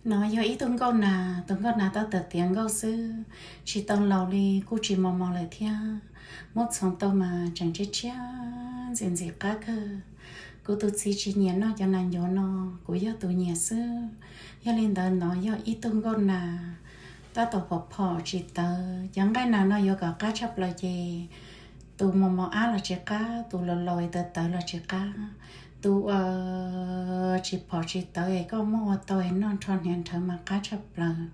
No yog ib tug nkauj nas, tus nkauj nas tab tom tiav nkauj xwb, tsis tau laus li, kuj tsis mos mos lawm thiab. Muab txhoov tau mas tseem tshiab tshiab ntxim ntxim qab kawg. Kuv tus txiv tsis nyiam noj cov nas ncuav no, kuv yog tus nyiam xwb. Yog li ntawd no yog ib tug nkauj nas tab tom phom phom tsis tawv. Cov nqaij nas no yuav kom qab tshaj plaws ces tus mos mos ab los tsis qab, tus laus laus tawv tawv los tsis qab, tus ua tsis phom tsis tawv es koj muab ua tau es noj nrho hniav nrhawv mas qab tshaj plaws.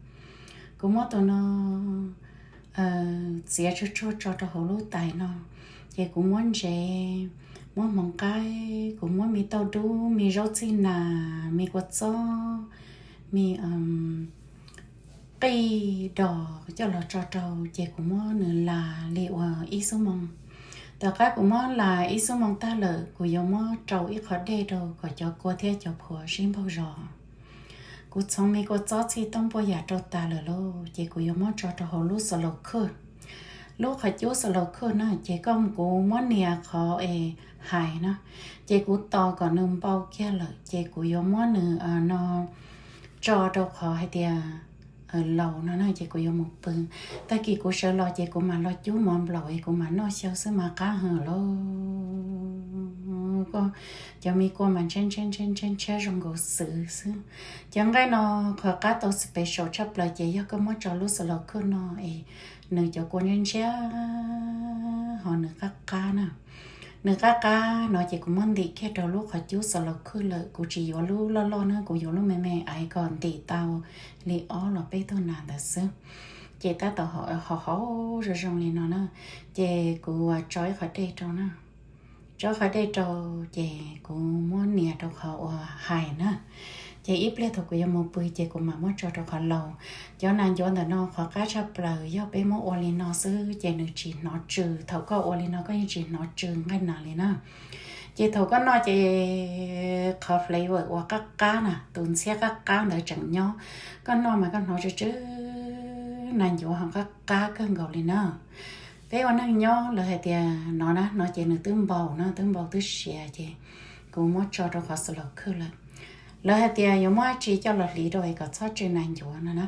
Kuv muab tus no txiav tsuag tsuag tso rau hauv lub tais no, ces kuv muab ntsev, muab hmoov qaib, kuv muab me tauj dub, me zaub txhij nas, me kua txob, me qij dos coj los tso rau, ces kuv muab nws las li uas ib xuab moos. Tom qab kuv muab las ib xuab moos tag lawm, kuv yuav muab rau ib qho dej rau kom cov kua thiab cov phuam sib npaug zos. Kuv txhoov me kua txob txhij tooj puaj yam rau tas lawm lauj, ces kuv yuav muab tso rau hauv lub slow cooker. Lub qhov cub slow cooker na, ces koj kuv muab nias qhov es hais na, ces kuv tos kom nws npau kiag lawm, ces kuv yuav muab nws no tso rau qhov hais tias laus no na, ces kuv yuav mus pw. Tag kis kuv sawv los ces kuv mam los cub mov nplaum es kuv mam noj xyaw xwb mas qab heev lauj. Koj, cov me kua mas ntshiab ntshiab ntshiab ntshiab zoo nkaus xwb xwb. Cov nqaij no qhov qab tau special tshaj plaws ces yog koj muab tso lub slow cooker no es nws cov kua ntshiab ntshiab ho nws qab qab na. Nws qab qab no ces kuv muab ntim kiag rau lub qhov cub slow cooker lawm, kuv tsis yuav lub loj loj na, kuv yuav lub me me es kom ntim tau li ob los peb tug nas ntawd xwb. Ces tab tom hau hau zoo zoo li no na, ces kuv tso ib qhov dej rau na. Tso ib qhov dej rau, ces kuv muab nias rau qhov uas hais na. Ces ib pliag thaum kuv yuav mus pw ces kuv mam muab tso rau qhov laus. Cov nas ncuav ntawm no qhov qab tshaj plaws yog peb muab ua li no xwb ces nws tsis hnov tsw. Thaum koj ua li no koj yeej tsis hnov tsw nqaij nas li na. Ces thaum koj noj ces qhov flavor uas qab qab na, tus ntxhiab qab qab ntawd tseem nyob. Koj noj mas koj hnov tsw tsw nas ncuav ho qab qab kawg nkaus li na. Peb ua neej nyob lawv hais tias no na, no ces nws twb npau na, twb npau twb siav ces kuv muab tso rau qhov slow cooker lawm. Lawv hais tias yuav muab dab tsi coj los hliv rau es kom txhob tsw nas ncuav no na.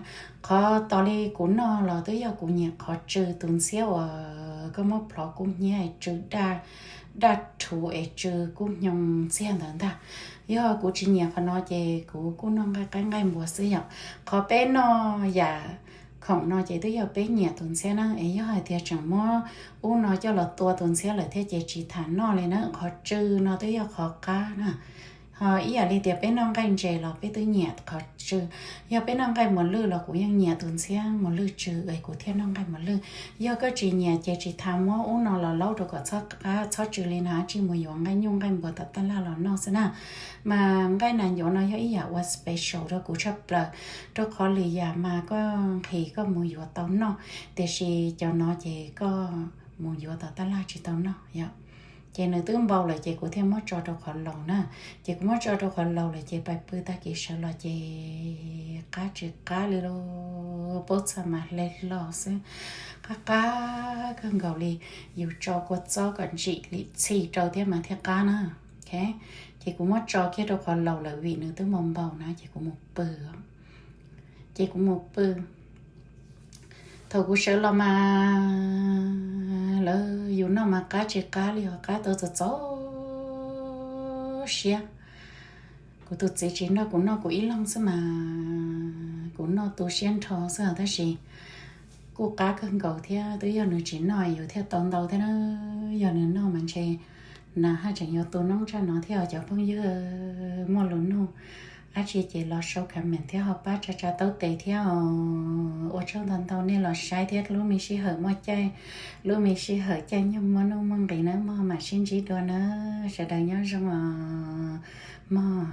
Qhov tos li kuv noj los twb yog kuv nyiam qhov tsw tus ntxhiab uas koj muab plhov kub hnyiab es tsw daj rhuv es tsw kub hnyoo ntxiag ntawd ntag. Yog kuv tsis nyiam qhov no ces kuv kuj noj nqaij qaib nqaij npua xwb yom. Qhov peb noj yam khoom no ces twb yog peb nyiam tus ntxhiab na, es yog hais tias tseem muab ub no coj los tua tus ntxhiab lawm thiab ces tsis tham noj li na. Qhov tsw no twb yog qhov qab na. Ho ib yam li tias peb noj nqaij ntses los peb twb nyiam qhov tsw. Yog peb noj nqaij muas lwj los kuv yeej nyiam tus ntxhiab muas lwj tsw es kuv thiaj noj nqaij muas lwj. Yog koj tsis nyiam ces tsis tham muab ub no los laub rau kom txhob qab txhob tsw li na, tsis mus yuav nqaij nyuj nqaij npua tom taj laj los noj xwb na. Mas nqaij nas ncuav no yog ib yam uas special rau kuv tshaj plaws, rau qhov lwm yam mas koj nqhis koj mus yuav tau noj, tiam sis cov no ces koj mus yuav tom taj laj tsis tau noj yom. Ces nws twb npau lawm ces kuv thiaj muab tso rau qhov laus na. Ces kuv muab tso rau qhov laus lawm ces pais pw tag kis sawv los ces qab tsis qab li lauj, paub txha mas hle hlo xwb. Qab qab kawg nkaus li, yus tso kua txob kom ntsim lim txhij rau thiab mas thiaj qab na. Ces kuv muab tso kiag rau qhov laus lawm vim nws twb npau npau na ces kuv mus pw. Ces kuv mus pw. Thaum kuv sawv los mas lawv yus noj mas qab tsis qab li, ho qab tau txaus txaus siab. Kuv tus txiv tsis nrog kuv noj, kuv ib leeg xwb mas kuv noj tu siab nrho xwb, tab sis kuj qab kawg nkaus thiab. Twb yog nws tsis noj yus thiaj tau ntau thiab na, yog nws noj mas ntshe nas haj tseem yuav tu noob tshaj no thiab os cov phooj ywg. Muaj lus nug dab tsi ces los sau comment thiab ho pab tsa tsa taub tes thiab os. Ua tsaug ntau ntau nej los saib thiab, lub me sij hawm muaj caij, lub me sij hawm caij nyoog muaj nuj muaj nqis nawb mog, mam sib ntsib dua nawb, sawv daws nyob zoo os mog.